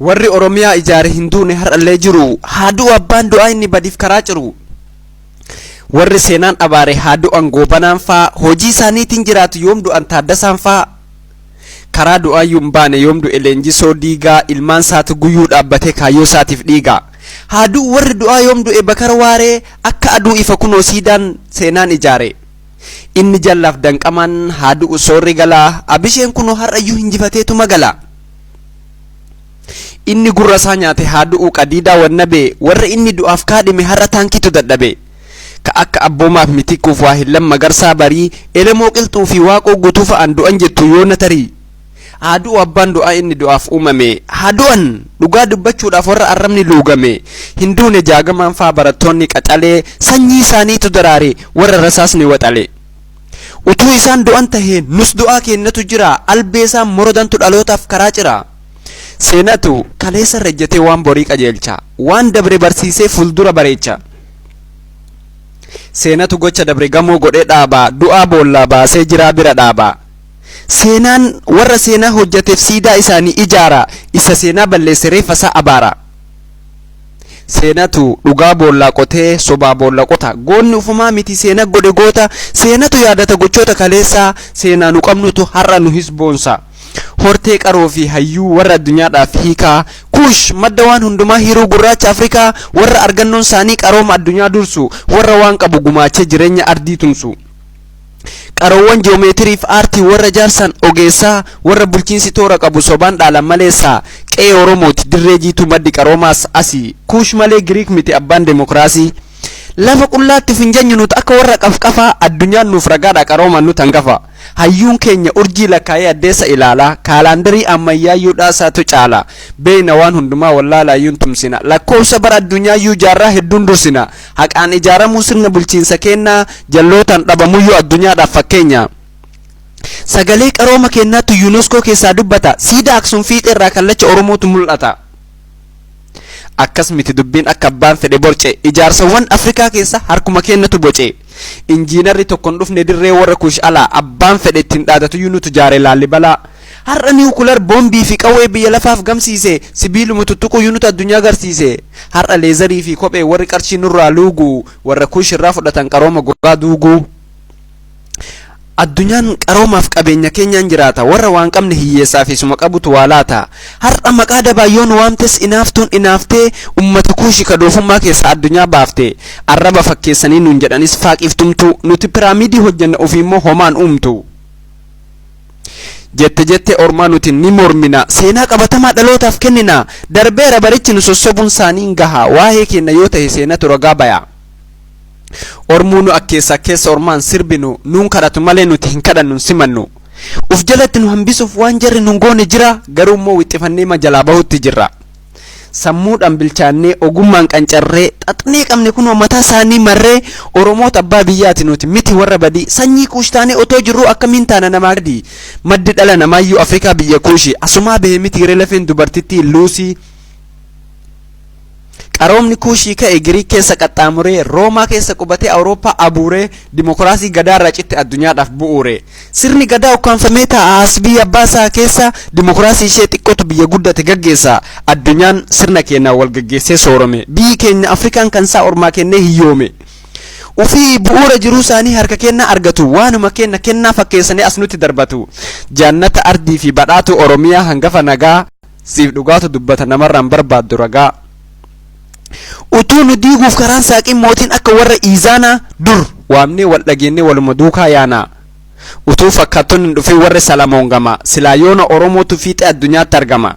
Warri Oromiyaa ijaare hin duune har'allee jiru. Haa du'u abbaan du'aa inni badiif karaa ciru. Warri seenaan abaare haa du'an Goobanaan faa, hojii isaaniitiin jiraatu yoom du'an Taaddasaan faa. Karaa du'aayyuu hin baane yoom du'e Leenjisoo Diigaa, ilmaan isaatu guyyuu dhaabbatee kaayyoo isaatiif dhiiga. Haa du'u warri du'aa yoom du'e Bakar Waaree, akka aduu ifa kunoo siidaan seenaan ijaare. Inni jallaaf danqamaan haa du'u Soorri Galaa, Abisheen kunoo har'ayyuu hinjifateetuma gala. Inni gurra isaa nyaate haa du'u Qadiidaa Wannabee, warra inni du'aaf kaadhime har'a taankiitu dadhabe. Ka akka Abboomaaf Mitikkuuf Waahillan Magarsaa Barii, Elemoo Qilxuu fi Waaqoo Guutuu fa'aan du'an jettu yoona tarii. Haa du'u abbaan du'aa inni du'aaf uumame. Haa du'an dhugaa dubbachuudhaaf warra arrabni luugame. Hin duune Jaagamaan faa barattoonni qaxalee, sanyii isaaniitu daraare warra rasaasni waxale. Utuu isaan du'an tahee nus du'aa keennatu jira, albee isaan morodantu dhalootaaf karaa cira. Seenatu kaleessa irra ejjetee waan borii qajeelcha, waan dabre barsiisee fuuldura bareecha. Seenatu gocha dabre gamoo godhee dhaaba, du'aa boollaa baasee jiraa bira dhaaba. Seenaan warra seenaa hojjateef siidaa isaanii ijaara, isa seenaa balleesse reeffa isaa abaara. Seenatu dhugaa boollaa qotee sobaa boolla qota, goonni ufumaa miti seena godhe goota. Seenatu yaadata gochoota kaleessaa, seenaa nu qabnutu har'a nu hisboonsa. Hortee qaroo fi hayyuu warra addunyaadhaaf hiikaa, Kuush madda waan hundumaa hiruu gurraacha Afrikaa, warra argannoon isaanii qarooma addunyaa dursu, warra waan qabu gumaachee jireenya ardii tumsu. Qaroowwan jiyoomeetiriif aartii warra jaarsan ogeessaa, warra bulchiinsi toora qabu sobaan dhaalan maleessaa, qe'ee Oromooti dirree jiituu maddi qaroomaas asii, Kuush malee Giriik miti abbaan demokiraasii. Lafa qullaatti of hin jenyu nuti akka warra qafqafaa, addunyaan nuuf ragaadha qaroomaan nuti hangafa. Hayyuun keenya urjii lakkaa'ee addeessa ilaala, kaalaandarii ammayyaayyuu dhaasaatu caala. Beeyna waan hundumaa wallaalaayyuun tumsina, lakkoofsa bara addunyaayyuu jaarraa hedduun dursina. Haqaan ijaaramuu sirna bulchiinsa keennaa, jallootaan dhabamuyyuu addunyaadhaaf fakkeenya. Sagalee qarooma keennaatu UNESCO keessaa dubbata, siidaa Aksum fiixeerraa kallacha Oromootu mul'ata. Akkas miti dubbiin akka abbaan fedhe borce, ijaarsawwan Afrikaa keessa harkuma keennatu boce. Injiinarri tokko hin dhufne dirree warra Kuush alaa, abbaan fedhe ittiin dhaadatuyyuu nutu jaare Laallibalaa. Har'a niwukular boombii fi qawwee biyya lafaaf gamsiise, sibiiluma tuttuquyyuu nutu addunyaa garsiise. Har'a leezarii fi kophee warri qarshii nurraa luugu, warra Kuush irraa fudhatan qarooma gogaa duuguu. Addunyaan qaroomaaf qabeenya keenyaan jiraata, warra waan qabne hiyyeessaa fi isuma qabutu waa laata. Har'a maqaa dabaan yoo nu waamtes inaaftuun inaaftee, ummata Kuushi ka doofummaa keessaa addunyaa baafte. Arraba fakkeessanii nuun jedhanis faaqiif tumtuu, nuti piraamidii hojjenna ofii immoo homaan uumtu. Jette jette ormaa nuti ni mormina, seenaa qabatamaa dhalootaaf kennina. Darbeera barichi nu sossobuun saanii hin gaha, waa'ee keenna yoo tahe seenatu ragaa baya. Ormuu nu akkeessa akkeessa ormaan sirbinu, nuun kadhatu malee nuti hin kadhannu hin simannu. Uf jalatti nu hambisuuf waan jarri nun goone jira, garuu immoo wixxifannee ma jalaa bahutti jirra. Sammuudhaan bilchaannee ogummaan qancarree, xaxnee qabne kunoo mataa isaanii marree, Oromoota abbaa biyyaati nuti miti warra badii, sanyii Kuush taanee otoo jirruu akkamiin taana namaa gadi. Maddi dhala namaayyuu Afrikaa biyya Kuushi, asumaa bahe miti ree lafeen dubartittii Luusii. Qaroomni Kuushii ka'e Giriik keessa qaxxaamuree, Roomaa keessa qubatee Awurooppaa abuuree, dimokiraasii gadaarraa citte addunyaadhaaf bu'uure. Sirni gadaa ukkaamfamee taa'a as biyya abbaa isaa keessa, dimokiraasii ishee xiqqootu biyya guddate gaggeessa. Addunyaan sirna keenyaan wal gaggeessee soorome. Biyyi keenya Afrikaan kan isaa ormaa kennee hiyyoome. Ufii bu'uura jiruu isaanii harka kennaa argatu, waanuma kenna kennaa fakkeessanii as nutti darbatu. Jaannata ardii fi badhaatu Oromiyaa hangafa nagaa, siif dhugaatu dubbata namarraan barbaaddu ragaa. Utuu nu diiguuf karaan saaqiin mootiin akka warra Iizaanaa, dur waamnee wal dhageennee waluma duukaa yaanaa. Utuu fakkaattonni hin dhufin warri Salamoon gama, silaa yoona Oromootu fiixee addunyaatti argama.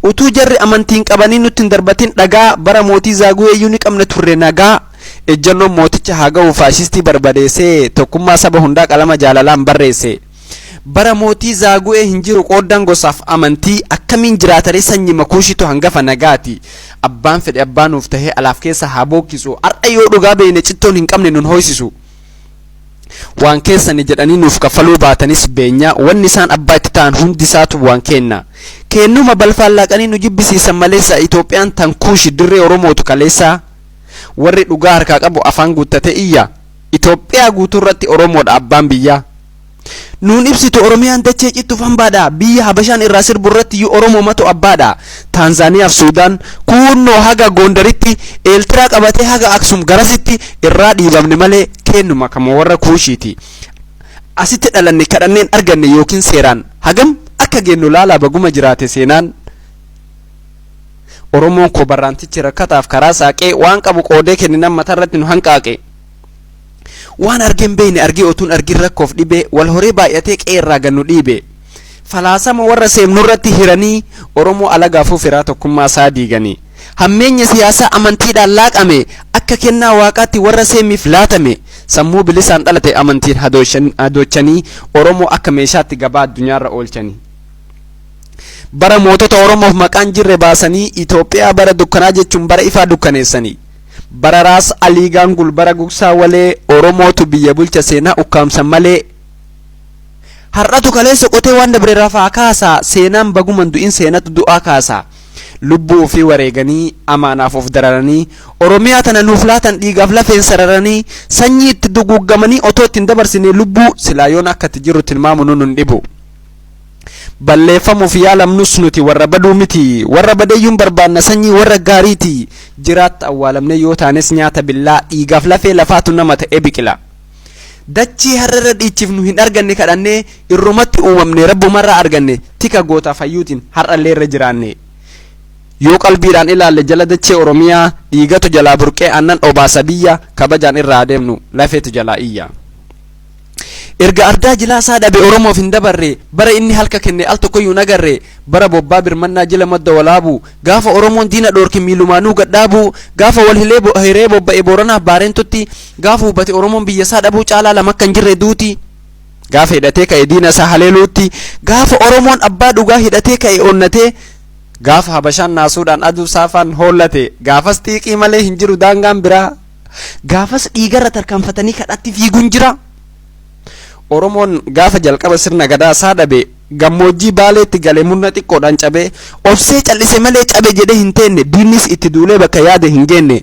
Utuu jarri amantiin qabanii nutti hin darbatin dhagaa, bara mootii Zaaguweeyyuu ni qabna turre nagaa. Ejjannoon mooticha haa ga'u faashistii barbadeessee, tokkummaa saba hundaa qalama jaalalaan barreesse. Bara mootii Zaagu'ee hin jiru qooddaan gosaaf amantii, akkamiin jiraataree sanyima Kuushitu hangafa nagaati. Abbaan fedhe abbaa nuuf tahee alaaf keessa haa bookkisu, har'a yoo dhugaa beekne cittoon hin qabne nun hooysisu. Waan keessani jedhanii nuuf kaffaluu baatanis beenyaa, wanni isaan abbaa itti ta'an hundi isaatu waan keenna. Keennuma balfaan laaqanii nu jibbisiisan maleessa, Itoophiyaan tan Kuushi dirree Oromootu kaleessa. Warri dhugaa harkaa qabu afaan guuttatee iyya, Itoophiyaa guutuu irratti Oromoodha abbaan biyyaa. Nuun ibsitu Oromiyaan dachee cittuuf hambaadha. Biyya Habashaan irraa sirbu irratti iyyuu Oromoomatu abbaadha. Taanzaaniyaaf Suudaan kuunnoo haga Gondaritti, Eeltiraa qabatee haga Aksum garasitti irraa dhiibamne malee kennuma kama warra Kuushiiti. Asitti dhalanne, kadhanneen arganne yookiin seeraan hagam akka geennu laalaa, baguma jiraate seenaan. Oromoon koo barraantichi rakkataaf karaa saaqee, waan qabu qoodee kenninan matarratti nu hanqaaqe. Waan argeen beeyne argee otuun argin rakkoof dhibee wal horee baay'atee qe'eerraa gannu dhiibe. Falaasama warra seemnurratti hiranii Oromoo alagaafuu firaa tokkummaa isaa diiganii. Hammeenya siyaasaa amantiidhaan laaqame, akka kennaa waaqaatti warra seemiif laatame, sammuu bilisaan dhalate amantiin hadoochanii Oromoo akka meeshaatti gabaa addunyaarra oolchanii. Bara mootota Oromoof maqaan jirre baasanii, Itoophiyaa bara dukkanaa jechuun bara ifaa dukkaneessanii. Bara Raas Alii Gaangul, bara Gugsaa Walee, Oromootu biyya bulcha seenaa ukkaamsan malee. Har'atu kaleessa qotee waan dabre rafaa kaasaa, seenaan baguman du'in, seenatu du'aa kaasaa. Lubbuu ofii wareeganii, amaanaaf of dararanii, Oromiyaa tana nuuf laatan dhiigaaf lafeen sararanii, sanyii itti duguuggamanii otoo ittiin dabarsine lubbuu, silaa yoon akka itti jirru tilmaamu nun hin dhibu. Balleeffamuuf yaalamnus nuti warra baduu miti, warra badeeyyuun barbaanna, sanyii warra gaariiti. Jiraatta awwaalamne yoo taanes nyaata billaa, dhiigaaf lafee lafaatu nama ta'ee biqila. Dachii har'arra dhiichifnu hin arganne kadhannee, irrumatti uumamne, rabbumarraa arganne, tika gootaaf hayyuutiin har'allee irra jiraanne. Yoo qalbiidhaan ilaalle jala dachee Oromiyaa, dhiigatu jalaa burqee aannan obaasa biyya, kabajaan irraa adeemnu lafeetu jalaa iyya. Erga ardaa jilaasaa dhabe Oromoof hin dabarre, bara inni halka kenne al tokkoyyuu nagarre, bara bobbaa birmannaa jila Madda Walaabu, gaafa Oromoon diina dhoorke miilumaanuu gadhaabu, gaafa wal hiree bobba'e Booranaaf Baareentutti, gaafa hubate Oromoon biyya isaa dhabuu caalaa lama akka hin jirre duuti. Gaafa hidhatee ka'e diina isaa haleeluutti, gaafa Oromoon abbaa dhugaa hidhatee ka'e onnatee, gaafa Habashaan naasuudhaan aduu saafaan hoollate, gaafas xiiqii malee hin jiru daangaan biraa. Gaafas dhiigarra tarkaanfatanii kadhatti fiiguun jira. Oromoon gaafa jalqaba sirna gadaa isaa dhabe, gammoojjii Baaleetti galee murna xiqqoodhaan cabee, obsee callise malee cabe jedhee hin teenne, diinnis itti duulee bakka yaade hin geenne.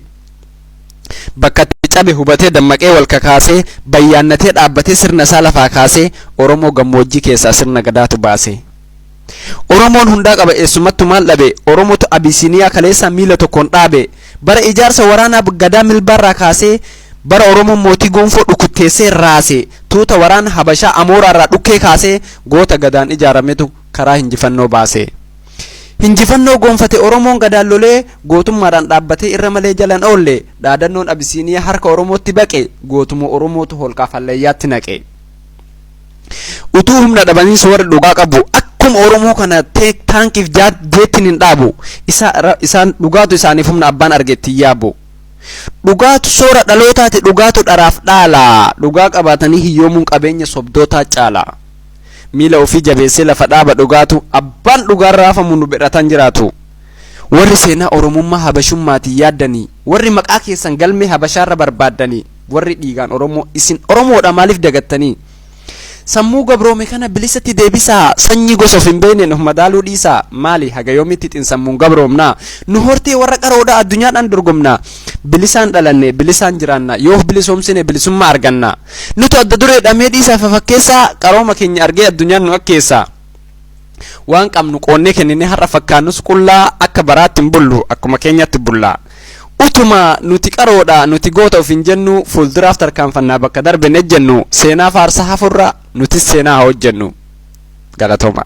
Bakka itti cabe hubatee dammaqee wal kakaasee, bayyaannatee dhaabbatee sirna isaa lafaa kaasee, Oromoo gammoojjii keessaa sirna gadaatu baase. Oromoon hundaa qaba, eessumattu maal dhabe? Oromotu Abisiiniyaa kaleessaa miila tokkoon dhaabe. Bara ijaarsa waraanaa gadaa milbaarraa kaasee, bara Oromoon mootii gonfoo dhukutteessee raase, tuuta waraana Habashaa Amooraarraa dhukkee kaasee, goota gadaan ijaarametu karaa hinjifannoo baase. Hinjifannoo gonfate Oromoon gadaan lolee, gootummaadhaan dhaabbatee irra malee jalan oolle, dhaadannoon Abisiiniyaa harka Oromootti baqe, gootuma Oromootu holqaaf hallayyaatti naqe. Utuu humna dhabaniis warri dhugaa qabu akkuma Oromoo kana taankiif jeettiin hin dhaabu. Isaan dhugaatu isaaniif humna, abbaan arge ittiin yaabu. Dhugaatu soora dhalootaati, dhugaatu dharaaf dhaala. Dhugaa qabaatanii hiyyoomuun qabeenya sobdootaa caala. Miila ofii jabeessee lafa dhaaba dhugaatu, abbaan dhugaan raafamu nu bidhatan jiraatu. Warri seenaa Oromummaa Habashummaatiin yaaddanii, warri maqaa keessan galmee Habashaarra barbaaddanii, warri dhiigaan Oromoo isin Oromoodha maaliif dagattanii? Sammuu gabroome kana bilisatti deebisaa, sanyii gosa of hin beekneen of madaaluu dhiisaa. Maali, haga yoomitti xinsammuun gabroomnaa? Nu hortee warra qaroodha, addunyaadhaan dorgomnaa. Bilisaan dhalanne, bilisaan jiraanna, yoo of bilisoomsine bilisummaa arganna. Nutu adda duree dhamee dhiisaa fafakkeessaa, qarooma keenya argee addunyaan nu akkeessaa. Waan qabnu qoonnee kenninee har'a fakkaannus qullaa, akka baraatti hin bullu, akkuma keenyatti bullaa. Utuma nuti qaroodha, nuti goota of hin jennu, fuulduraaf tarkaanfannaa bakka darbe hin ejjennu, seenaa faarsaa hafurra nutis seenaa haa hojjennu. Galatooma.